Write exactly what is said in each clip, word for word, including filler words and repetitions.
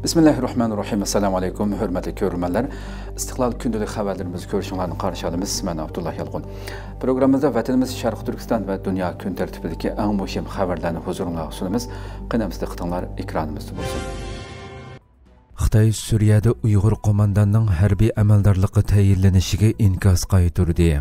بىسمىللاھىررەھمانىررەھىم. ئەسسالامۇ ئەلەيكۇم، ھۆرمەتلىك كۆرۈرمەنلەر. ئىستىقلال كۈندىلىك خەۋەرلىرىمىزگە كۆرۈشۈڭلارنى قارشى ئالىمىز. مەن ئابدۇللا يالقۇن. پروگراممىمىزدا ۋەتىنىمىز شەرقىي تۈركىستان ۋە دۇنيا كۈن تەرتىپىدىكى ئەڭ مۇھىم خەۋەرلەرنى ھۇزۇرۇڭلارغا سۇنىمىز. قېنى ئەمىسە دىققىتىڭلار ئېكرانىمىزدا بولسۇن. خىتاي سۈرىيەدە ئۇيغۇر قومانداننىڭ ھەربىي ئەمەلدارلىققا تەيىنلىنىشىگە ئىنكاس قايتۇردى.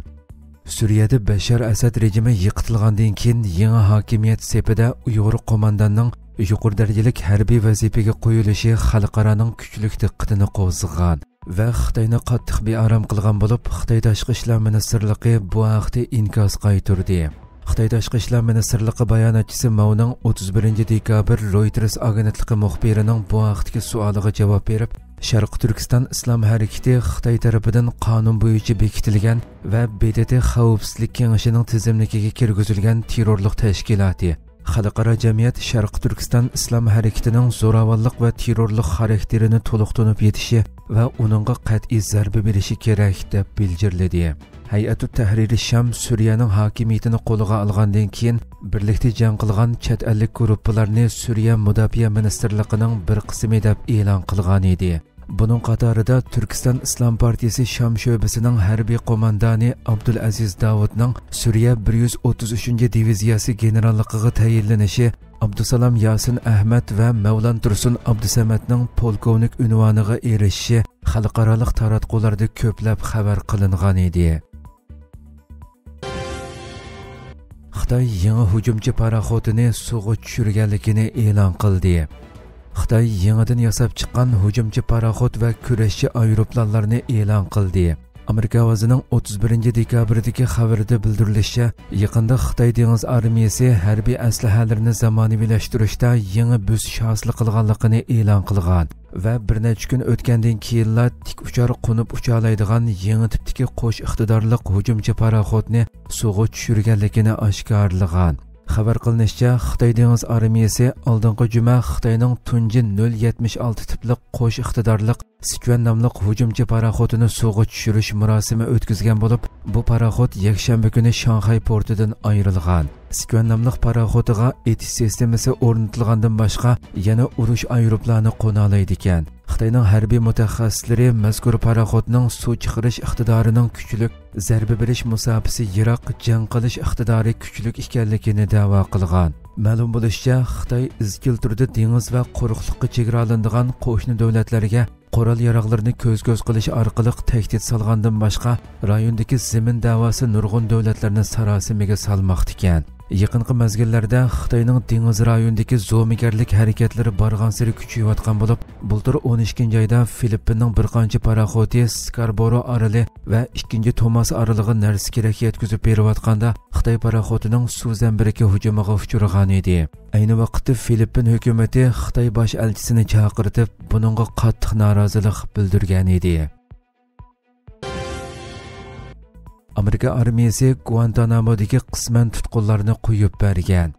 سۈرىيەدە بەشار ئەسەد رېجىمى يىقىتىلغاندىن كېيىن، يېڭى ھاكىمىيەت سېپىدە ئۇيغۇر قومانداننىڭ يۇقىرى دەرىجىلىك ھەربىي ۋەزىپىگە قويۇلۇشى خەلقئارانىڭ كۈچلۈك دىققىتىنى قوزغىغان ۋە خىتاينى قاتتىق بىئارام قىلغان بولۇپ، خىتاي تاشقى ئىشلار مىنىستىرلىقى بۇ ھەقتە ئىنكاس قايتۇردى. خىتاي تاشقى ئىشلار مىنىستىرلىقى باياناتچىسى ماۋنىڭ ئوتتۇز بىرىنچى دېكابىر رويتېرس ئاگېنتلىقى مۇخبىرىنىڭ بۇ ھەقتىكى سوئالىغا جاۋاب بېرىپ، شەرقىي تۈركىستان ئىسلام ھەرىكىتى خىتاي تەرىپىدىن قانۇن بويىچە بېكىتىلگەن ۋە ب د ت خەۋپسىزلىك كېڭىشىنىڭ تىزىملىكىگە كىرگۈزۈلگەن تېررورلۇق تەشكىلاتى، خەلقئارا جەمئىيەت شەرقىي تۈركىستان ئىسلام ھەرىكىتىنىڭ زوراۋانلىق ۋە تېررورلۇق خاراكتېرىنى تولۇق تونۇپ يېتىشى ۋە ئۇنىڭغا قەتئىي زەربە بېرىشى كېرەك، دەپ بىلجىرلىدى. ھەيئەتۇت تەھرىرى شام سۈرىيەنىڭ ھاكىمىيىتىنى قولىغا ئالغاندىن كېيىن، بىرلىكتە جەڭ قىلغان چەت ئەللىك گۇرۇپپىلارنى سۈرىيە مۇداپىئە مىنىستىرلىقىنىڭ بىر قىسمى دەپ ئېلان قىلغانىدى. بۇنىڭ قاتارىدا تۈركىستان ئىسلام پارتىيىسى شام شۆبىسىنىڭ ھەربىي قوماندانى ئابدۇلئەزىز داۋۇتنىڭ سۈرىيە بىر يۈز ئوتتۇز ئۈچىنچى دىۋىزىيەسى گېنېراللىقىغا تەيىنلىنىشى، ئابدۇسالام ياسىن ئەھمەت ۋە مەۋلان تۇرسۇن ئابدۇسەمەتنىڭ پولكوۋنىك ئۇنۋانىغا ئېرىشىشى خەلقئارالىق تاراتقۇلاردا كۆپلەپ خەۋەر قىلىنغان ئىدى. خىتاي يېڭى ھۇجۇمچى پاراخوتىنى سۇغا چۈشۈرگەنلىكىنى ئېلان قىلدى. خىتاي يېڭىدىن ياساپ چىققان ھۇجۇمچى پاراخوت ۋە كۈرەشچى ئايروپىلانلارنى ئېلان قىلدى. ئامېرىكا ئاۋازىنىڭ ئوتتۇز بىرىنچى دېكابىردىكى خەۋىرىدە بىلدۈرۈلۈشىچە، يېقىندا خىتاي دېڭىز ئارمىيەسى ھەربىي ئەسلىھەلىرىنى زامانىۋىلاشتۇرۇشتا يېڭى بۆسۈش ھاسىل قىلغانلىقىنى ئېلان قىلغان ۋە بىر نەچچە كۈن ئۆتكەندىن كېيىنلا تىك ئۇچار قونۇپ ئۇچالايدىغان يېڭى تىپتىكى قوش ئىقتىدارلىق ھۇجۇمچى پاراخوتنى سۇغا چۈشۈرگەنلىكىنى ئاشكارىلىغان. خەۋەر قىلىنىشىچە، خىتاي دېڭىز ئارمىيەسى ئالدىنقى جۈمە خىتاينىڭ تۇنجى نۆل يەتمىش ئالتە تىپلىق قوش ئىقتىدارلىق سىچۈەن ناملىق ھۇجۇمچى پاراخوتىنى سۇغا چۈشۈرۈش مۇراسىمى ئۆتكۈزگەن بولۇپ، بۇ پاراخوت يەكشەنبە كۈنى شاڭخەي پورتىدىن ئايرىلغان. سىچۈەن ناملىق پاراخوتىغا ئېتىش سىستېمىسى ئورنىتىلغاندىن باشقا، يەنە ئۇرۇش ئايروپىلانى قونالايدىكەن. خىتاينىڭ ھەربىي مۇتەخەسسىسلىرى مەزكۇر پاراخوتنىڭ سۇ چىقىرىش ئىقتىدارىنىڭ كۈچلۈك، زەربە بېرىش مۇساپىسى يىراق، جەڭ قىلىش ئىقتىدارى كۈچلۈك ئىكەنلىكىنى دەۋا قىلغان. مەلۇم بولۇشىچە، خىتاي ئىزچىل تۈردە دېڭىز ۋە قۇرۇقلۇققا چېگرالىنىدىغان قوشنا دۆلەتلەرگە قورال-ياراغلىرىنى كۆز-كۆز قىلىش ئارقىلىق تەھدىت سالغاندىن باشقا، رايوندىكى زېمىن دەۋاسى نۇرغۇن دۆلەتلەرنى ساراسىمىگە سالماقتىكەن. يېقىنقى مەزگىللەردە خىتاينىڭ دېڭىز رايونىدىكى زومىگەرلىك ھەرىكەتلىرى بارغانسېرى كۈچىيىۋاتقان بولۇپ، بۇلتۇر ئون ئىككىنچى ئايدا فىلىپپىننىڭ بىر قانچە پاراخوتى سكاربورو ئارىلى ۋە ئىككىنچى توماس ئارىلىغا نەرسە-كېرەك يەتكۈزۈپ بېرىۋاتقاندا، خىتاي پاراخوتىنىڭ سۇ زەمبىرىكى ھۇجۇمىغا ئۇچرىغانىدى. ئەينى ۋاقىتتا فىلىپپىن ھۆكۈمىتى خىتاي باش ئەلچىسىنى چاقىرتىپ، بۇنىڭغا قاتتىق نارازىلىق بىلدۈرگەنىدى. ئامېرىكا ئارمىيەسى گۇئانتانامودىكى قىسمەن تۇتقۇنلارنى قويۇپ بەرگەن.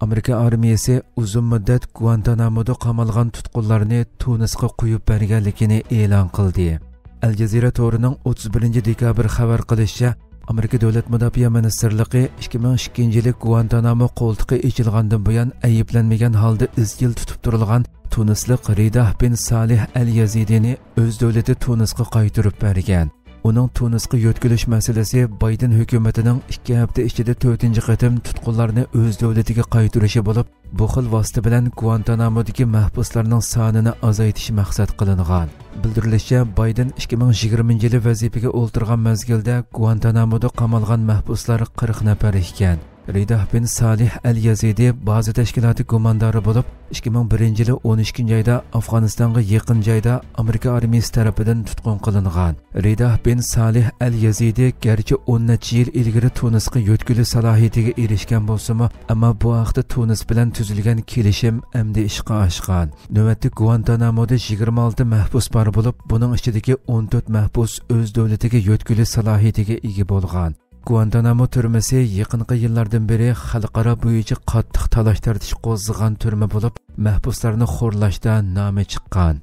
ئامېرىكا ئارمىيەسى ئۇزۇن مۇددەت گۇئانتانامودا قامالغان تۇتقۇنلارنى تۇنىسقا قويۇپ بەرگەنلىكىنى ئېلان قىلدى. ئەل جەزىرە تورىنىڭ ئوتتۇز بىرىنچى دېكابىر خەۋەر قىلىشىچە، ئامېرىكا دۆلەت مۇداپىئە مىنىستىرلىقى ئىككى مىڭ ئىككىنچى يىلى گۇئانتانامو قولتۇقى ئېچىلغاندىن بۇيان ئەيىبلەنمىگەن ھالدا ئىزچىل تۇتۇپ تۇرۇلغان تۇنىسلىق رىداھ بىن سالىھ ئەل يەزىدىنى ئۆز دۆلىتى تۇنىسقا قايتۇرۇپ بەرگەن. ئۇنىڭ تۇنىسقا يۆتكىلىش مەسىلىسى بايدېن ھۆكۈمىتىنىڭ ئىككى ھەپتە ئىچىدە تۆتىنچى قېتىم تۇتقۇنلارنى ئۆز دۆلىتىگە قايتۇرۇشى بولۇپ، بۇ خىل ۋاسىتە بىلەن گۇئانتانامودىكى مەھبۇسلارنىڭ سانىنى ئازايتىش مەقسەت قىلىنغان. بىلدۈرۈلۈشىچە، بايدېن ئىككى مىڭ يىگىرمىنچى يىلى ۋەزىپىگە ئولتۇرغان مەزگىلدە گۇئانتانامودا قامالغان مەھبۇسلار قىرىق نەپەر ئىكەن. رىداھ بىن سالىھ ئەل يەزىدى بازا تەشكىلاتى گۇماندارى بولۇپ، ئىككى مىڭ بىرىنچى يىلى ئون ئىككىنچى ئايدا ئافغانىستانغا يېقىن جايدا ئامېرىكا ئارمىيەسى تەرىپىدىن تۇتقۇن قىلىنغان. رىداھ بىن سالىھ ئەل يەزىدى گەرچە ئون نەچچە يىل ئىلگىرى تۇنىسقا يۆتكىلىش سالاھىيىتىگە ئېرىشكەن بولسىمۇ، ئەمما بۇ ھەقتە تۇنىس بىلەن تۈزۈلگەن كېلىشىم ئەمدى ئىشقا ئاشقان. نۆۋەتتە گۇئانتانامودا يىگىرمە ئالتە مەھبۇس بار بولۇپ، بۇنىڭ ئىچىدىكى ئون تۆت مەھبۇس ئۆز دۆلىتىگە يۆتكىلىش سالاھىيىتىگە ئىگە بولغان. گۇئانتانامو تۈرمىسى يېقىنقى يىللاردىن بېرى خەلقئارا بويىچە قاتتىق تالاش-تارتىش قوزغىغان تۈرمە بولۇپ، مەھبۇسلارنى خورلاشتا نامى چىققان.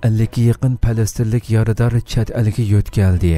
ئەللىككە يېقىن پەلەستىنلىك يارىدار چەت ئەلگە يۆتكەلدى.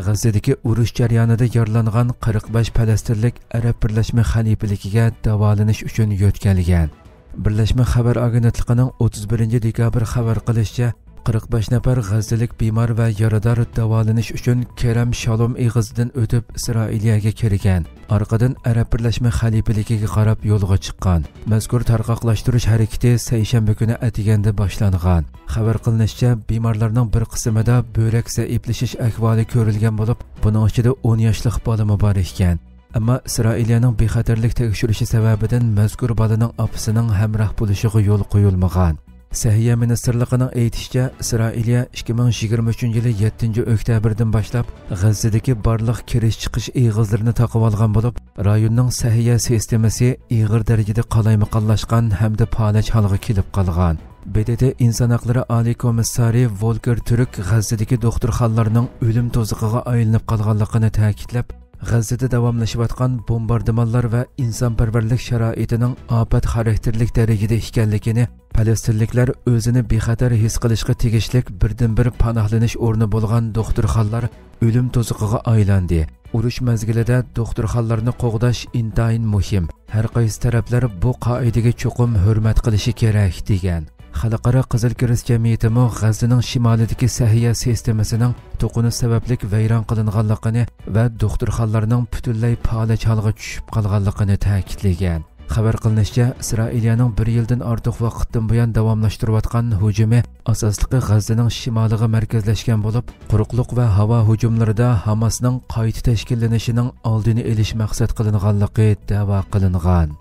غەززىدىكى ئۇرۇش جەريانىدا يارىلانغان قىرىق بەش پەلەستىنلىك ئەرەب بىرلەشمە خەلىپىلىكىگە داۋالىنىش ئۈچۈن يۆتكەلگەن. بىرلەشمە خەۋەر ئاگېنتلىقىنىڭ ئوتتۇز بىرىنچى دېكابىر خەۋەر قىلىشىچە، قىرىق بەش نەپەر غەززىلىك بىمار ۋە يارىدار داۋالىنىش ئۈچۈن كېرەم شالوم ئېغىزىدىن ئۆتۈپ ئىسرائىلىيەگە كىرگەن. ئارقىدىن ئەرەب بىرلەشمە خەلىپىلىكىگە قاراپ يولغا چىققان. مەزكۇر تارقاقلاشتۇرۇش ھەرىكىتى سەيشەنبە كۈنى ئەتىگەندە باشلانغان. خەۋەر قىلىنىشىچە، بىمارلارنىڭ بىر قىسمىدا بۆرەك زەئىپلىشىش ئەھۋالى كۆرۈلگەن بولۇپ، بۇنىڭ ئىچىدە ئون ياشلىق بالىمۇ بار ئىكەن. ئەمما ئىسرائىلىيەنىڭ بىخەتەرلىك تەكشۈرۈشى سەۋەبىدىن مەزكۇر بالىنىڭ ئاپىسىنىڭ ھەمراھ بولۇشىغا يول قويۇلمىغان. سەھىيە مىنىستىرلىقىنىڭ ئېيتىشىچە، ئىسرائىلىيە ئىككى مىڭ يىگىرمە ئۈچىنچى يىلى يەتتىنچى ئۆكتەبىردىن باشلاپ غەززىدىكى بارلىق كىرىش-چىقىش ئېغىزلىرىنى تاقىۋالغان بولۇپ، رايوننىڭ سەھىيە سىستېمىسى ئېغىر دەرىجىدە قالايمىقانلاشقان ھەمدە پالەچ ھالغا كېلىپ قالغان. ب د ت ئىنسان ھەقلىرى ئالىي كومىسسارى ۋولكېر تۈرك غەززىدىكى دوختۇرخانىلارنىڭ ئۆلۈم توزىقىغا ئايلىنىپ قالغانلىقىنى تەكىتلەپ، غەززىدە داۋاملىشىۋاتقان بومباردىمانلار ۋە ئىنسانپەرۋەرلىك شارائىتىنىڭ ئاپەت خاراكتېرلىك دەرىجىدە ئىكەنلىكىنى، پەلەستىنلىكلەر ئۆزىنى بىخەتەر ھېس قىلىشقا تېگىشلىك بىردىنبىر پاناھلىنىش ئورنى بولغان دوختۇرخانىلار ئۆلۈم توزىقىغا ئايلاندى. ئۇرۇش مەزگىلىدە دوختۇرخانىلارنى قوغداش ئىنتايىن مۇھىم. ھەر قايسى تەرەپلەر بۇ قائىدىگە چوقۇم ھۆرمەت قىلىشى كېرەك، دېگەن. خەلقئارا قىزىل كىرېست جەمئىيىتىمۇ غەززىنىڭ شىمالىدىكى سەھىيە سىستېمىسىنىڭ توقۇنۇش سەۋەبلىك ۋەيران قىلىنغانلىقىنى ۋە دوختۇرخانىلارنىڭ پۈتۈنلەي پالەچ ھالغا چۈشۈپ قالغانلىقىنى تەكىتلىگەن. خەۋەر قىلىنىشىچە، ئىسرائىلىيەنىڭ بىر يىلدىن ئارتۇق ۋاقىتتىن بۇيان داۋاملاشتۇرۇۋاتقان ھۇجۇمى ئاساسلىقى غەززىنىڭ شىمالىغا مەركەزلەشكەن بولۇپ، قۇرۇقلۇق ۋە ھاۋا ھۇجۇملىرىدا ھاماسنىڭ قايتا تەشكىللىنىشىنىڭ ئالدىنى ئېلىش مەقسەت قىلىنغانلىقى دەۋا قىلىنغان.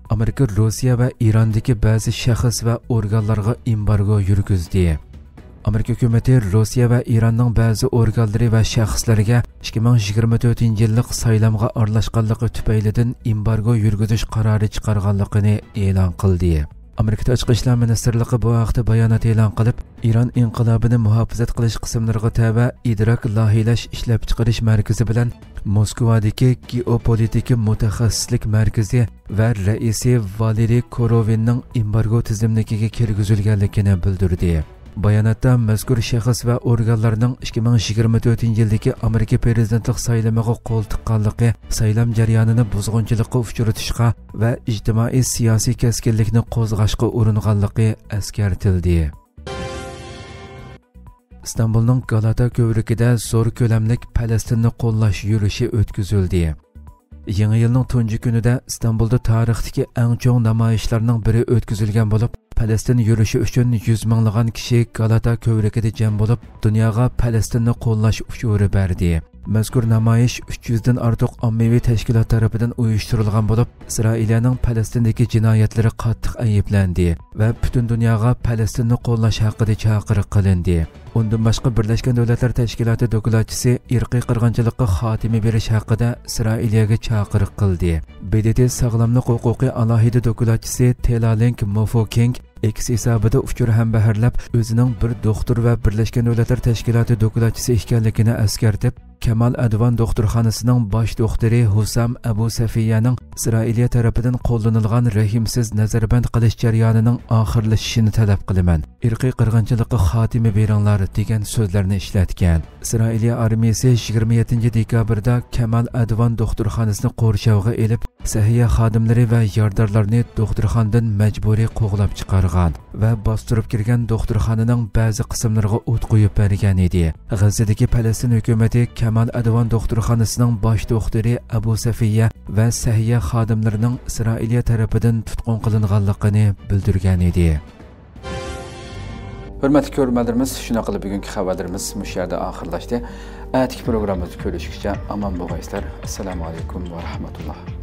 ئامېرىكا روسىيە ۋە ئىراندىكى بەزى شەخس ۋە ئورگانلارغا ئېمبارگو يۈرگۈزدى. ئامېرىكا ھۆكۈمىتى روسىيە ۋە ئىراننىڭ بەزى ئورگانلىرى ۋە شەخسلىرىگە ئىككى مىڭ يىگىرمە تۆتىنچى يىللىق سايلامغا ئارىلاشقانلىقى تۈپەيلىدىن ئېمبارگو يۈرگۈزۈش قارارى چىقارغانلىقىنى ئېلان قىلدى. ئامېرىكا تاشقى ئىشلار مىنىستىرلىقى بۇ ھەقتە بايانات ئېلان قىلىپ، ئىران ئىنقىلابىنى مۇھاپىزەت قىلىش قىسىملىرىغا تەۋە ئىدراك لايىھىلەش ئىشلەپچىقىرىش مەركىزى بىلەن موسكۋادىكى گېئوپولىتىكا مۇتەخەسسىسلىك مەركىزى ۋە رەئىسى ۋالېرىي كوروۋىننىڭ ئېمبارگو تىزىملىكىگە كىرگۈزۈلگەنلىكىنى بىلدۈردى. باياناتتا مەزكۇر شەخس ۋە ئورگانلارنىڭ ئىككى مىڭ يىگىرمە تۆتىنچى يىلدىكى ئامېرىكا پىرېزىدېنتلىق سايلىمىغا قول تىققانلىقى، سايلام جەريانىنى بۇزغۇنچىلىققا ئۇچرىتىشقا ۋە ئىجتىمائىي سىياسىي كەسكىنلىكنى قوزغاشقا ئۇرۇنغانلىقى ئەسكەرتىلدى. ئىستانبۇلنىڭ گالاتا كۆۋرۈكىدە زور كۆلەملىك پەلەستىننى قوللاش يۈرۈشى ئۆتكۈزۈلدى. يېڭى يىلنىڭ تۇنجى كۈنىدە ئىستانبۇلدا تارىختىكى ئەڭ چوڭ نامايىشلارنىڭ بىرى ئۆتكۈزۈلگەن بولۇپ، پەلەستىن يۈرۈشى ئۈچۈن يۈز مىڭلىغان كىشى گالاتا كۆۋرۈكىدە جەم بولۇپ، دۇنياغا پەلەستىننى قوللاش ئۇچۇرى بەردى. مەزكۇر نامايىش ئۈچ يۈزدىن ئارتۇق ئاممىۋى تەشكىلات تەرىپىدىن ئۇيۇشتۇرۇلغان بولۇپ، ئىسرائىلىيەنىڭ پەلەستىندىكى جىنايەتلىرى قاتتىق ئەيىبلەندى ۋە پۈتۈن دۇنياغا پەلەستىننى قوللاش ھەققىدە چاقىرىق قىلىندى. ئۇندىن باشقا، بىرلەشكەن دۆلەتلەر تەشكىلاتى دوكلاتچىسى ئىرقىي قىرغىنچىلىققا خاتىمە بېرىش ھەققىدە ئىسرائىلىيەگە چاقىرىق قىلدى. ب د ت ساغلاملىق ھوقۇقى ئالاھىدە دوكلاتچىسى تېلالىنك موفوكىنگ ئېكس ھېسابىدا ئۇچۇر ھەمبەھىرلەپ، ئۆزىنىڭ بىر دوختۇر ۋە بىرلەشكەن دۆلەتلەر تەشكىلاتى دوكلاتچىسى ئىكەنلىكىنى ئەسكەرتىپ، كامال ئەدۋان دوختۇرخانىسىنىڭ باش دوختۇرى ھۇسام ئەبۇ سەفىيەنىڭ ئىسرائىلىيە تەرىپىدىن قوللىنىلغان رەھىمسىز نەزەربەند قىلىش جەريانىنىڭ ئاخىرلىشىشىنى تەلەپ قىلىمەن. ئىرقىي قىرغىنچىلىققا خاتىمە بېرىڭلار، دېگەن سۆزلەرنى ئىشلەتكەن. ئىسرائىلىيە ئارمىيىسى يىگىرمە يەتتىنچى دېكابىردا كامال ئەدۋان دوختۇرخانىسىنى قورشاۋغا ئېلىپ، سەھىيە خادىملىرى ۋە يارىدارلارنى دوختۇرخانىدىن مەجبۇرىي قوغلاپ چىقارغان ۋە باستۇرۇپ كىرگەن دوختۇرخانىنىڭ بەزى قىسىملىرىغا ئوت قويۇپ بەرگەن ئىدى. غەززىدىكى پەلەستىن ھۆكۈمىتى كامال ئەدۋان دوختۇرخانىسىنىڭ باش دوختۇرى ئەبۇ سەفىيە ۋە سەھىيە خادىملىرىنىڭ ئىسرائىلىيە تەرىپىدىن تۇتقۇن قىلىنغانلىقىنى بىلدۈرگەن ئىدى. ھۆرمەتلىك كۆرۈرمەنلىرىمىز، شۇنىڭ بىلەن بۈگۈنكى خەۋەرلىرىمىز مۇشۇ يەردە ئاخىرلاشتى. ئەتىكى پروگراممىمىزدا كۆرۈشكىچە ئامان بولغايسىلەر. ئەسسالامۇ ئەلەيكۇم ۋە رەھمەتۇللا.